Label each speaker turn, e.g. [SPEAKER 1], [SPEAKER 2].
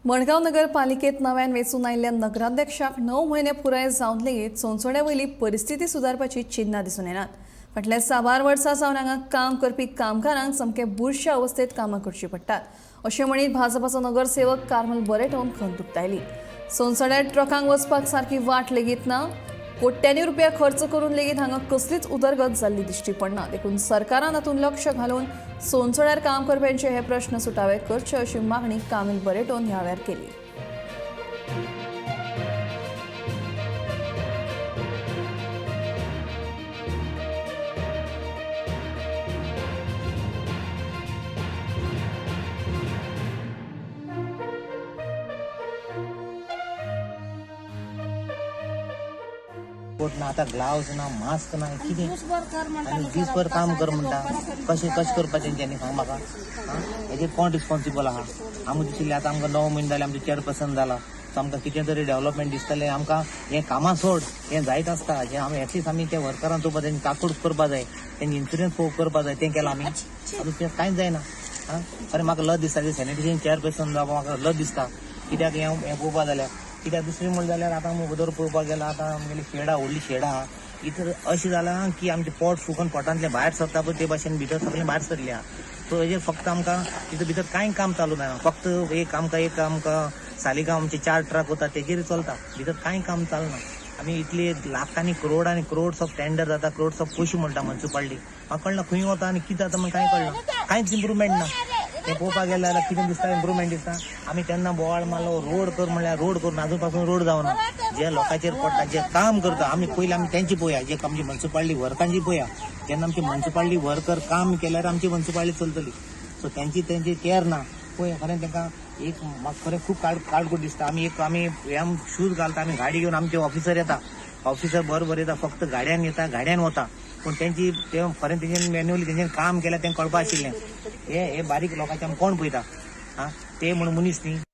[SPEAKER 1] मडगांव नगरपालिकेत नव्यान वेंचून आयिल्ल्या नगराध्यक्षाक 9 म्हयने पुराय जावन लेगीत सोनसोड्या वयली परिस्थिती सुदारपाची चिन्नां दिसून येनात. फाटल्या साबार वर्सां सावन हांगा काम करपी कामगारांक सामके बुरशा अवस्थेत कामां करचीं पडटात अशें म्हणीत भाजपाचो नगरसेवक कार्मल बरेटोन खंत उक्तायली. सोनसोड्यार ट्रकांक वचपाक सारकी वाट लेगीत ना. कोट्यांनी रुपया खर्च करून लेगीत हांगा कसलीच उदरगत जाल्ली दिश्टी पडना. देखून सरकारान हातूंत लक्ष घालून सोनसोड्यार काम करप्यांचे हे प्रश्न सुटावे करचे अशी मागणी कामील बरेटोन ह्या वेळार केली.
[SPEAKER 2] कोट ना, आतां ग्लावज ना, मास्क ना, कितें.
[SPEAKER 3] दिसभर कर म्हणटा.
[SPEAKER 2] आनी दीसभर काम कर म्हणटा. कशें कशें करपाचें तेंच्यांनी, सांग म्हाका. आं, हेजेर कोण रिस्पॉन्सिबल आहा? आमकां दिशिल्लें आतां आमकां 9 म्हयने जाले, आमचें चेअरपर्सन जाला, सो आमकां कितें तरी डेव्हलपमेंट दिसतलें. आमकां हें कामां सोड, हें जायत आसता. हें आमी एटलीस्ट आमी त्या वर्करांक चोवपा जाय, काकूट करपा जाय, तेंचे इन्शुरन्स करपा जाय. तें केलां आमी? आतां तें कांयच जायना. आं, खरें म्हाका लज दिसता. सॅनिटेशन चेअरपर्सन जावपा म्हाका लज दिसता. कित्याक हें हें पळोवपा जाल्यार, कित्याक दुसरें म्हणलें जाल्यार आतां आमी वदर पळोवपाक गेल्यार आतां आमगेली शेडां, व्हडली शेडां आहा. इथं अशें जालां की आमचें पोट फुगून पोटांतलें भायर सरता पळय, ते भाशेन भितर सगळें भायर सरलें आहा. सो हेजेर फक्त आमकां तितून भितर कांय काम चालू ना. फक्त एक आमकां सालिगांव आमचे 4 ट्रक वता, तेजेर चलता. भितर कांय काम चलना. आमी इतले लाखांनी, करोडांनी, क्रोड्स ऑफ टेंडर जाता, क्रोड्स ऑफ पयशे म्हणटा म्युन्सिपालिटी. म्हाका कळना खंय वता आनी कितें जाता म्हण, कांय कळना. कांयच इम्प्रुवमेंट ना. तें पळोवपाक गेलें जाल्यार कितें दिसता, इम्प्रुवमेंट दिसता? आमी तेन्ना बोवाळ मारलो, रोड कर म्हणल्यार रोड करून अजून पासून रोड जावना. जे लोकांचेर पडटा, जे काम करता, आमी पयलीं आमी तेंची पळोवया, जे आमची म्युन्सिपालिटी वर्कांची पळोवया. जेन्ना आमची म्युन्सिपालिटी वर्कर काम केल्यार आमची म्युन्सिपालिटी चलतली. सो तेंची तेंची केअर ना. पळय, खरें तांकां एक म्हाका खरें खूब काडकूट दिसता. आमी एक आमी हे शूज घालता, आमी गाडी घेवन आमचे ऑफिसर येता. ऑफिसर बरोबर येता, फक्त गाडयान येता, गाडयान वता. पूण तेंची ते खरें तेंच्यानी मॅन्युअली तेंच्यानी काम केल्यार तें कळपा आशिल्लें. हे हे बारीक लोकांचे आमी कोण पळयता? आं, ते म्हणून मनीस न्ही.